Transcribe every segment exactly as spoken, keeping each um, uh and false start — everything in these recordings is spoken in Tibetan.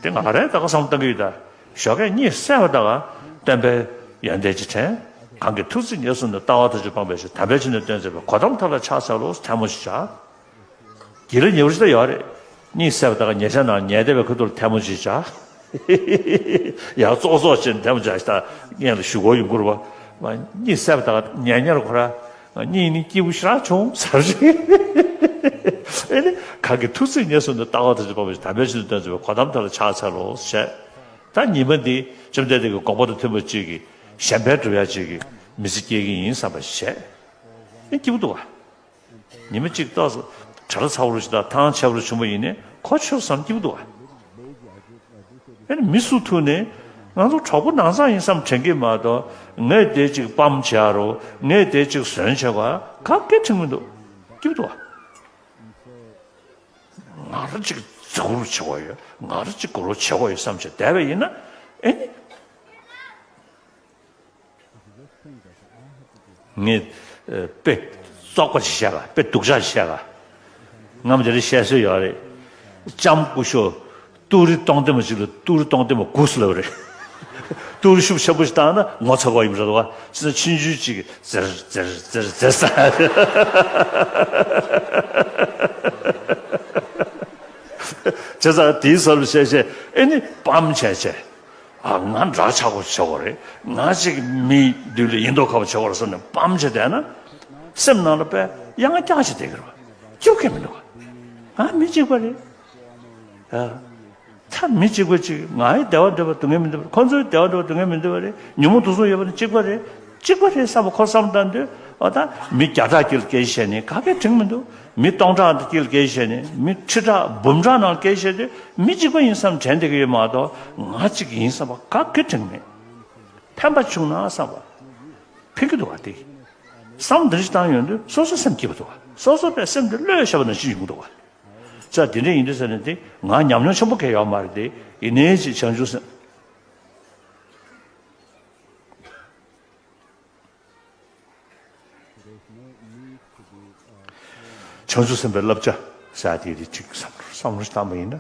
དེ་ང་རང་ད་ག་བསམ་བློ་གཏོང་གི་ཡོད་ད། ཞོགས་ཀས་གཉིད་སད་པ་ད་ག་སྟོན་པའི་ཡོན་ཏན་གྱི་དྲན། གང་གིས་ཐུགས་བརྩེ་ཉེར་བཟུང་ནས། ལྟ་བ་ཐམས་ཅད་སྤངས་པའི་ཕྱིར། དམ་པའི་ཆོས་ནི་སྟོན་མཛད་པའི། གོ་ཏམ་མཐའ་ལ་ཕྱག་འཚལ་ལོ། ཐལ་མོ་ཞིག་བྱ། དགེ་ལ་ཉེ་བར་ཞིག་ད་ཡོད་རེད། གཉིད་སད་པ་ད་ག་ཉལ་ཆས་ནང་ཉལ་བསྡད་པའི་ཁ་ཐུག་ལ་ཐལ་མོ་ཞིག་བྱ། ཡང་ཙོག་ཙོག་བྱས་ནས་ཐལ་མོ་བྱ་ཞིག་ད་སྔོན་ལ་ཞུ་སྒོ་ཡོང་གི་རེད་བ། གཉིད་སད་པ་ད་ག་ཉལ་ཉལ་ཁོ་ར། གཉིད་ནི་སྐྱིད་པོ་ཞེ་དྲག་བྱུང་ཟེར་ཞིག་ཨེ་ནི་གང་གིས་ཐུགས་བརྩེ་ཉེར་བཟུང་ནས། ལྟ་བ་ཐམས་ཅད་སྤངས་པའི་ཕྱིར། དམ་པའི་ཆོས་ནི་སྟོན་མཛད་པའི། གོ་ཏམ་མཐའ་ལ་ཕྱག་འཚལ་ལོ་ཞེས། ད་ཉི་མ་འདི་བཅོམ་ལྡན་འདས་ཀྱི་དགོངས་པ་དང་མཐུན་པ་ཅིག་གི་གཞན་ཕན་སྒྲུབ་ཡ་ཅིག་གི་མི་ཚེ་སྐྱེལ་གྱི་ཡིན་བསམ་པ་བྱས། ཨེ་སྐྱིད་པོ་འདུག་བ། ཉི་མ་གཅིག་ཏོག་ཙམ་གྲྭ་ལ་ཚ་བོ་རུ་ཞིག་དང་ཐང་ཆད་པོ་རུ་བྱུང་བ་ཡིན་ནའི་ཁོ་ཆོས་བསམ་སྐྱིད་པོ་འདུག་བ། ཨེ་ནི་མི་སུ་ཐུག་ནས་ང་ཚོ་གྲོགས་པོ་ནང་ཚང་ཡིན་བསམ་དྲན་གྱི་མ་གཏོགས། ངས་དེ་གཅིག་སྤམ་བྱས་རོ། ངས་དེ་གཅིག་ཟོན་བྱས་པ་ག་གེ་དྲན་མི་འདུག་སྐྱིད་པོ་འདུག་བ། ང་རང་གཅིག་མཛའ་བོར་བྱེད་དགོས་ཡོད། ང་རང་གཅིག་མགོ་ལོག་བྱེད་དགོས་ཡོད་བསམ་བྱས་བསྡད་པ་ཡིན་ན། ཨེ་ནི། ངས་ཨ་དཔེ་བཙོག་པ་ཞིག་བཤད་ག་དཔེ་སྡུག་ཅག་ཞིག་བཤད་ག་སྔ་མོ་དེ་རིང་བཤད་སྲོལ་ཡོད་རེད། ལྕམ་སྐུ་ཞབས་ཏུ་རི་སྟོང་ལྡན་མ་ཞིག་ལ་ཏུ་རི་སྟོང་ལྡན་མ་དགུ་ཟེར་ལབ་རེད། ཏུ་རི་ཤུགས་ཆེན་པོ་ཞིག་བཏང་ན་ངོ་ཚ་གོ་ཡིན་རེད་བ། ཅི་ན་ཆུང་ཆུང་ཅིག་ཛེར་ཛེར་ཛེར་ཛེར་ཟེར། བྱས་ཙང་དེའི་སོར་བཤད་བཤད་ཨེ་ནི་སྤམ་བྱས་བྱས། ཨ་ང་འདྲ་ཆགས་པོ་བྱེད་དགོས་རེད། ང་གཅིག་མི་འདུས་ལ་ཡིན་མདོག་ཁ་པོ་བྱེད་དགོས་རེད་བསམ་ནས་སྤམ་བྱས་བསྡད་ན། སེམས་ནང་ལ་དཔེ་གཡང་ལྕག་ཅིག་བསྡད་ཀྱི་རེད་བ། སྐྱིད་པོ་མི་འདུག་བ། ང་མི་གཅིག་པ་རེད། ཨ། ད་མི་གཅིག་པ་གཅིག་ང་ཡི་བདེ་བ་འདོད་པ་སྡུག་བསྔལ་མི་འདོད་པ་རེད། ཁོ་ཚོའི་བདེ་བ་འདོད་པ་སྡུག་བསྔལ་མི་འདོད་པ་རེད། ཉོན་མོངས་དུག་གསུམ་ཡོད་པ་ནི་གཅིག་པ་རེད། གཅིག་པ་རེད་བསམ་པ་ཁོ་བསམ་བཏང་དུས། འོ་ད་མི་བརྒྱ་ཕྲག་དཀྱིལ་སྐད་ཆ་བཤད་ནས་ག་གེ་དྲན་མི་འདུག་མི་སྟོང་ཕྲག་དཀྱིལ་སྐད་ཆ་བཤད་ནས། མི་ཁྲི་ཕྲག་འབུམ་ཕྲག་ནང་སྐད་ཆ་བཤད་དུས་མི་གཅིག་པ་ཡིན་བསམ་དྲན་བསྡད་ཀྱི་ཡོད་མ་གཏོགས། ང་གཅིག་ཡིན་བསམ་པ་ག་གེ་དྲན་མེད། ཕན་པ་བྱུང་ན་བསམ་པ་ཕན་གྱི་འདུག་བ། དེ་བསམ་འདི་འདྲ་ཞིག་བཏང་ཡོང་དུས་སོ་སོ་སེམས་སྐྱིད་པོ་འདུག་བ། སོ་སོ་པའི་སེམས་དེ་གློད་བཞག་པ་ནང་བཞིན་ཡོང་གི་འདུག་བ། ཙང་དེ་འདྲ་ཡིན་དུས་ཟེར་ནས་དེ་ང་ཉམས་མྱོང་ཆེན་པོ་གང་ཡང་ཡོད་མ་རེད་དེ། ཡིན་ནའི་ཅིག་བྱང་ཆུབ་སེམས། བྱང་ཆུབ་སེམས་དཔའི་བསླབ་བྱ་ཟེར་ཡ་དེ་རེད། ཅིག་བསམ་བློ་བསམ་བློ་ཞིག་བཏང་པ་ཡིན་ན།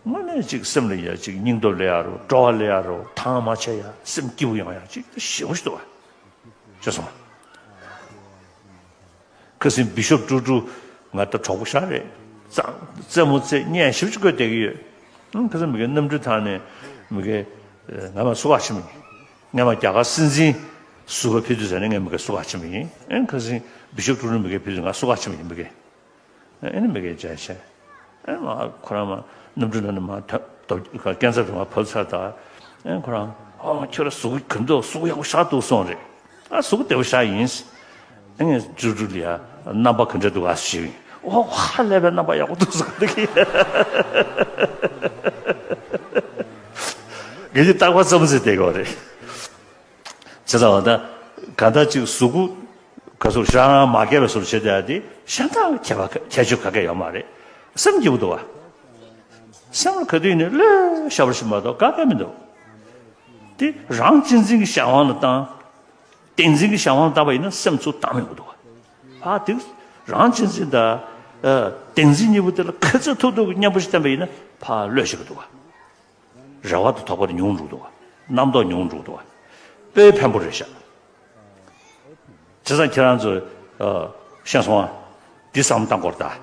དངོས་གནས་ཅིག་སེམས་ལ་ཡ་ཅིག་སྙིང་སྟོབས་སླེབས་ཡ་རོ། སྤྲོ་བ་སླེབས་ཡ་རོ། ཐང་མ་ཆད་ཡ། སེམས་སྐྱིད་པོ་ཡོང་ཡ་ཅིག་ཞེ་པོ་ཞིག་འདུག་བ། ཅེས་གསུངས། ཁ་སང་བི་ཤོབ་ཀྲུ་ཀྲུ་ང་ད་གྲོགས་པོ་ཤ་རེད། རྩེད་མོ་རྩེ་སྙན་ཞེ་པོ་ཅིག་བསྐྱོན་བསྡད་ཀྱི་ཡོད། ཨང་། ཁ་སང་མི་གའི་གནམ་གྲུ་ཐང་ནས་མི་གའི་ང་མ་བསུ་ག་ཕྱིན་པ་ཡིན། སྔོན་མ་རྒྱ་གར་སྲིད་འཛིན་བསུ་བ་ཕེབས་དུས་ཟེར་ནས་ངས་མི་གའི་བསུ་ག་ཕྱིན་པ་ཡིན། ཨང་། ཁ་སང་བི་ཤོབ་ཀྲུ་ཀྲུ་མི་གའི་ཕེབས་དུས་ང་བསུ་ག་ཕྱིན་པ་ཡིན། མི་གའི། ཨེ་ནི་མི་གའི་མཇལ་བྱས། ཨེ་མ་ཁོ་རང་མ་གནམ་གྲུ་ནང་ནས་མ་ཐོན་ཐོབ་སྐས་འཛེག་དུ་མ་བབས་ཚར་ད། ཨེ་ཁོ་རང་ཨོ་ཁྱོད་ར་གཟུགས་ག་འདུག་གཟུགས་ཡག་པོ་ཤར་འདུག་གསུངས་རེད། ཨ་གཟུགས་བདེ་པོ་ཤར་ཡིན། ཨེ་ངས་ཀྲུ་ཀྲུ་ལ་ཡ་རྣམ་པ་ག་འདྲ་འདུག་ཨ་ཞུས་ཡིན། ཨོ་ཧ་ལས་པའི་རྣམ་པ་ཡག་པོ་འདུག་གསུངས་འདུག་གི། ངས་ཀྱི་རྟག་པར་རྩེད་མོ་རྩེ་བསྡད་ཀྱི་ཡོད་རེད། བྱས་ཙང་ད་གང་ལྟར་ཅིག་གཟུགས་པོ་ག་ཚོད་རང་རང་མ་སྐྱེས་པའི་བཟོ་འདྲ་བྱེད་བསྡད་ཡ་དེ་གཞན་དག་ཁྱད་པར་ཁྱད་ཆོས་ག་གེ་ཡོད་མ་རེད། སེམས་སྐྱིད་པོ་འདུག་བ། སེམས་ལ་ག་དུས་ནས་བློས་བྱ་བར་ཞིག་མ་གཏོགས་ག་གེ་མི་འདུག་དེ་རང་གཅེས་འཛིན་གྱི་བྱ་བ་ལ་བཏང་། བསྟན་འཛིན་གྱི་བྱ་བ་ལ་བཏང་པ་ཡིན་ན་སེམས་ཚུར་བཏང་མི་འདུག་བ། ཕ་དེ་རང་གཅེས་འཛིན་དང་བསྟན་འཛིན་གཉིས་པོ་དེ་ལ་ག་ཚོད་ཐུབ་ཐུབ་ཀྱི་གཉེན་པོ་ཞིག་བསྟེན་པ་ཡིན་ན་ཕ་བློས་བྱེད་ཀྱི་འདུག་བ། རེ་བ་དང་དོགས་པ་དེ་ཉུང་འགྲོ་འདུག་བ། རྣམ་རྟོག་ཉུང་འགྲོ་འདུག་བ། དཔེ་ཕན་པོ་རེད་ཤག་བྱས་ཙང་ཁྱེད་རང་ཚོས་ཤེས་སོང་ང་། འདི་བསམ་བློ་བཏང་དགོས་རེད་ད།